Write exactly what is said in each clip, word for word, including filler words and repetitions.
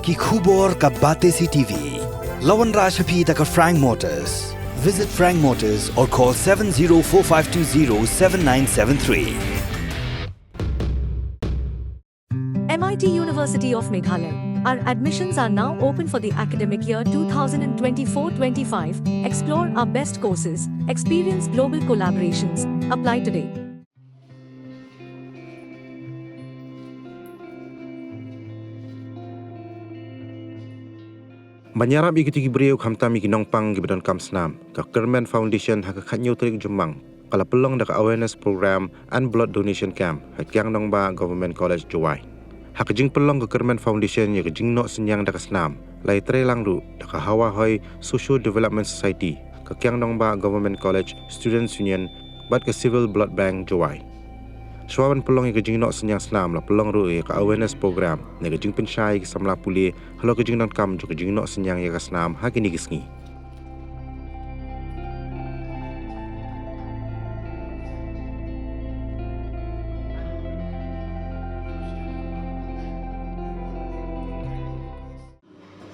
Ki khubor ka Batesi T V. La wanrah sha phi da ka Frank Motors. Visit Frank Motors or call seven zero four five two zero seven nine seven three. M I T University of Meghalaya. Our admissions are now open for the academic year two thousand twenty-four twenty-five. Explore our best courses, experience global collaborations. Apply today. Ban ïarap ïa kito ki briew khamtam ïa ki nongpang kiba donkam snam, ka Kyrmen Foundation ha ka khathynñiew tarik Jymmang ka la pynlong da ka awareness program and blood donation camp ha Kiang Nangbah Government College, Jowai. Ha ka jingpynlong ka Kyrmen Foundation ïa ka jingnoh synñiang da ka snam, la ïatreilang ruh da ka Hawa Hoi Socio Development Society, ka Kiang Nangbah Government College Students Union bad ka Civil Blood Bank, Jowai. Shuwa ban pynlong ïa ka jingnoh synñiang snam, la pynlong ruh ïa ka awareness program ne ka jingpynshai ïa ki samla pule halor ka jingdonkam jong ka jingnoh synñiang ïa ka snam ha kine ki sngi.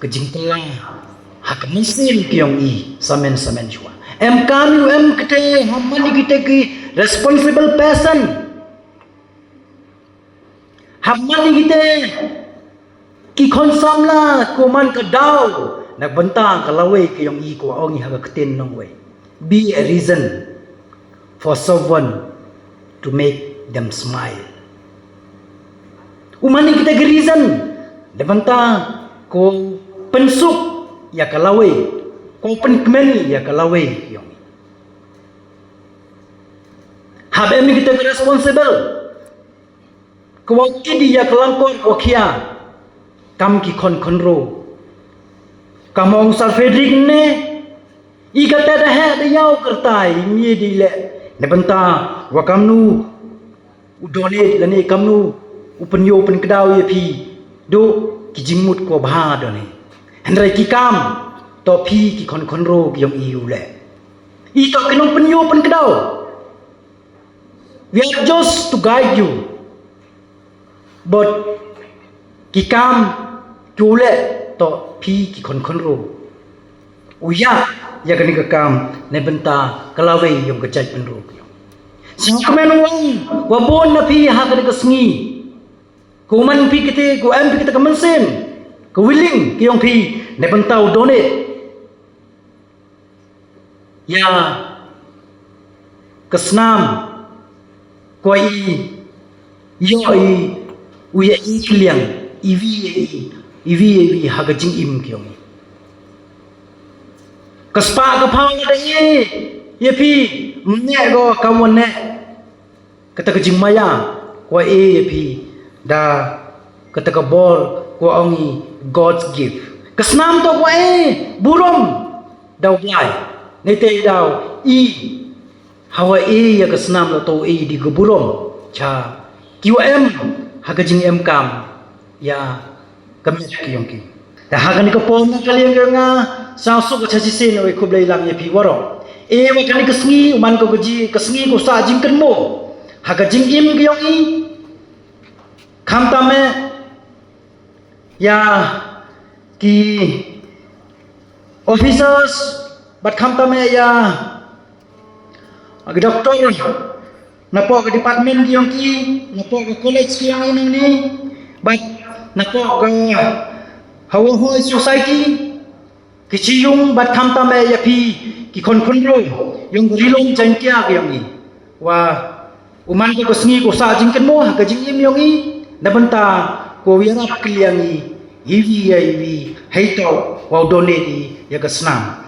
Ka jingkylla ha ka mynsiem ka jong i samen samen shuwa. Em kam ïa u em kata ha man ïa kita ki responsible person, ha man ïa kita ki khun samla, ko man ka daw na bynta ka lawei ka jong i, ko ong i ha ka ktien nongwei. Be a reason for someone to make them smile. U man ïa kita ki reason da bynta ko pynsuk ïa ka lawei, ko pynkmen ïa ka lawei ka jong i. Haba em ïa kita ki responsible, ko wa kidi ïa ka langkor ko khia kam ki khon khonro. Kam ong Sir Frederick ne, i kata da heh da ïaw kyrta i mih da i leh na bynta wa kamnu u donate lane kamnu u pynïoh pynkdaw ïa phi. Duh ki jingmut ko bha donate. Hynrei ki kam, to phi ki khon khonro ki jong i u leh. I to ki nongpynïoh pynkdaw. We are just to guide you. But ki kam ki u leh to phi ki khon khonro. U ïa, ïa kane ka kam na bynta ka lawei jong ka jaitbynriew. Sngewkmen u ong wa bun na phi ha kane ka sngi, ko man phi kata, ko em phi kata ka mynsiem, ka willing ka jong phi na bynta u donate ïa ka snam, ko i ïoh i u ïa i kylliang iwi ïa i, iwi ïa iwi ha ka jingim ka jong i. Ka spah ka phew lada i ïa phi, mynne ko kam wan ne. Kata ka jingmaïa ko wa e ïa phi da kata ka bor ko wa ong i God's gift. Ka snam to ko wa e burom da U Blai. Nete i daw i ha wa e ïa ka snam to e di ka burom cha ki wa em ha ka jingem kam ïa ka met ka jong ki. Te ha kane ka por na ka liang ka nga, sngewsuk ka cha shisien, oi khublei lang ïa phi waroh. E wa kane ka sngi u man ko ka ji, ka sngi ko sah jingkynmaw ha ka jingim ka jong i. Khamtam eh ïa ki officers bad khamtam eh ïa ki doctor, napoh ka department ki jong ki, napoh ka college ki jong i nangne, bad napoh ka Hawa Hoi Society, ki chi yung bad khamtam eh ïa phi ki khon khonro jong ka Ri Lum Jaiñtia ki jong i. Wa u man ko ka sngi ko sah jingkynmaw ha ka jingim jong i, na bynta ko ïarap kylliang i iwi ïa iwi, hei to wa u donate i ïa ka snam.